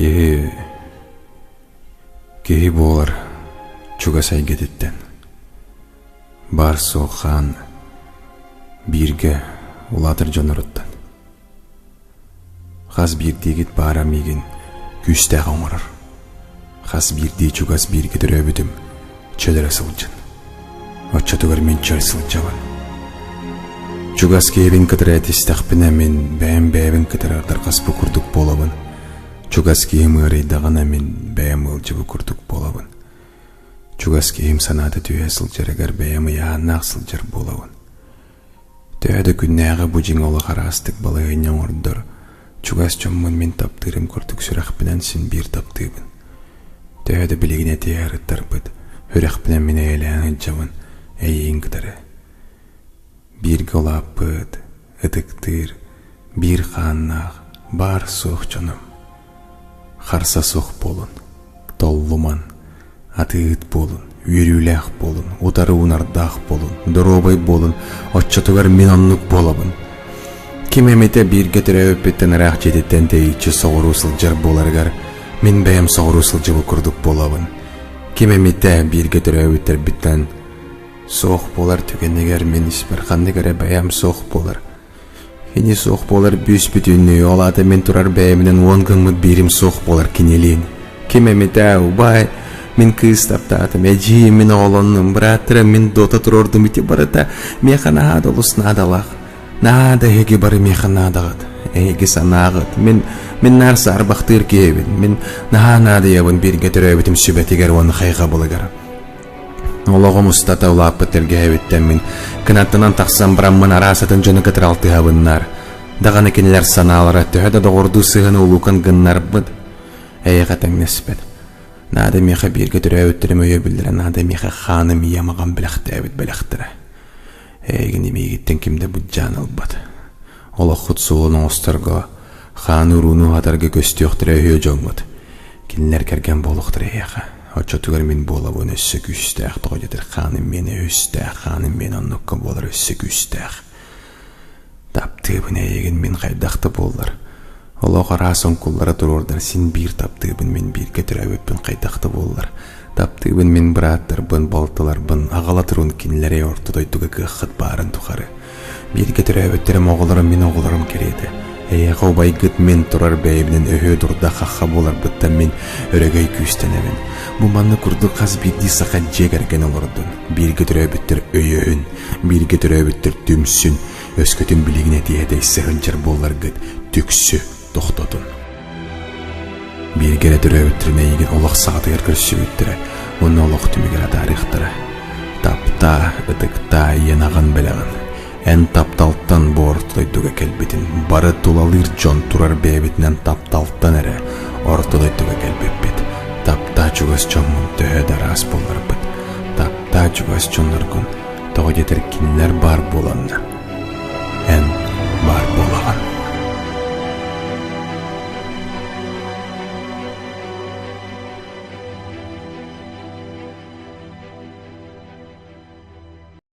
Киһи киһи буолар чугас эйгэтиттэн. Баар-суох хаан бииргэ улаатар дьоноруттан. Хас биирдиигит баара миигин күүстээх оҥорор. Хас биирдии чугас бииргэ төрөөбүтүм чөл эрэ сылдьын. Оччотугар мин чөл сылдьабын. Чугас киһибин кытары этистэхпинэ мин бэйэм бэйэбин кытары ардырҕаспыт курдук буолабын. Чугас киһим ыарыйдаҕына мин бэйэм ыалдьыбыт курдук буолабын. Чугас киһим санаата түһэ сылдьарыгар бэйэм ыйааһыннаах сылдьар буолабын. Төһө да күннээҕи бу дьиҥ олох араастык балаһыанньа оҥордор, чугас дьоммун мин таптыырым курдук сүрэхпинэн син биир таптыыбын. Төһө да билигин этиһэ арыттарбыт, сүрэхпинэн мин эйэлээн сылдьабын эйигин кытары. Бииргэ улааппыт, ытыктыыр, биир хааннаах, баар-суох дьонум. Харса суох буолун, толлуман, атыыһыт буолун, үөрүүлээх буолун, утары уунардаах буолун, доруобай буолун, оччотугар мин оннук буолабын. Ким эмитэ бииргэ төрөөбүппүттэн ыраах дьиэтиттэн тэйиччи соҕуруу сылдьар буоларыгар мин бэйэм соҕуруу сылдьыбыт курдук буолабын. Ким эмитэ бииргэ төрөөбүттэрбиттэн суох буолар түгэнигэр мин испэр ханнык эрэ бэйэм суох буолар. Кини суох буолар бүүс-бүтүннүү, ол аата мин турар бэйэбинэн уон гыммыт биирим суох буолар кинилиин. Ким эмитэ, убаай, мин кыыс таптаатым, эдьиийим мин оҕолоннум, бырааттарым мин дота туруордум ити барыта миэхэ наһаа да олус наадалаах. Наһаа да эһиги бары миэхэ наадаҕыт, эһиги санааҕыт, мин мин наар саарбахтыыр киһибин, мин наһаа наадыйабын бииргэ төрөөбүтүм сүбэтигэр уонна хайҕабылыгар. Олоҕум устата улааппыт тэлгэһэбиттэн мин кынаттанан тахсан бараммын араас атын дьону кытары алтыһабыннар. Даҕаны кинилэр санаалара төһө да доҕордуу сыһыаны улуукан гыннарбыт, эйиэхэ тэҥнэспэт. Наада миэхэ бииргэ төрөөбүттэрим өйөбүллэрэ, наада миэхэ хааным ийэм аҕам бэлэхтээбит бэлэхтэрэ. Эйигин имиигиттэн ким да былдьаан ылбат. Олоххут суолун оҥосторго, хааны урууну уһатарга көстүөхтэрэ үһүө дьоҥҥут. Кинилэр кэргэн буолуохтара эһиэхэ. Оччотугар мин буолабын өссө күүстээх, тоҕо диэтэр хааным миэнэ өһүстээх, хааным миэнэ оннукка буолар өссө күүстээх. Таптыыбын эйигин мин хайдах да буоллар. Олох араас оҥкуллара туруордар син биир таптыыбын мин бииргэ төрөөбүппүн хайдах да буоллар. Таптыыбын мин бырааттарбын, балтыларбын, аҕала турун кинилэри орто дойдуга кыаххыт баарын тухары. Бииргэ төрөөбүттэрим оҕолорум мин оҕолорум кэриэтэ. Эйиэхэ убайгыт мин турар бэйэбинэн өһүө дурда хахха буоларбыттан мин өрөгөй күүстэнэбин. Бу манна курдук хас биирдии саха дьиэ кэргэн олордун. Бииргэ төрөөбүттэр өйөһүн, бииргэ төрөөбүттэр түмсүн, өскөтүн билигин этиһэ тэйсэ сылдьар буолларгыт түксү тохтотун. Бииргэ эрэ төрөөбүттэрин эйигин олох саҕатыгар көрсүбүттэрэ уонна олох түмүгэр атаарыахтара. Таптаа, ытыктаа ийэн аҕан бэлэҕин. Эн тапталтан бу орто дойдуга кэлбитин, бары тулалыыр дьон турар бэйэбитинэн тапталтан эрэ орто дойдуга кэлбиппит. Таптаа чугас дьоммун төһө да араас буолларбыт. Таптаа чугас дьонноргун, тоҕо диэтэр кинилэр баар буоланнар.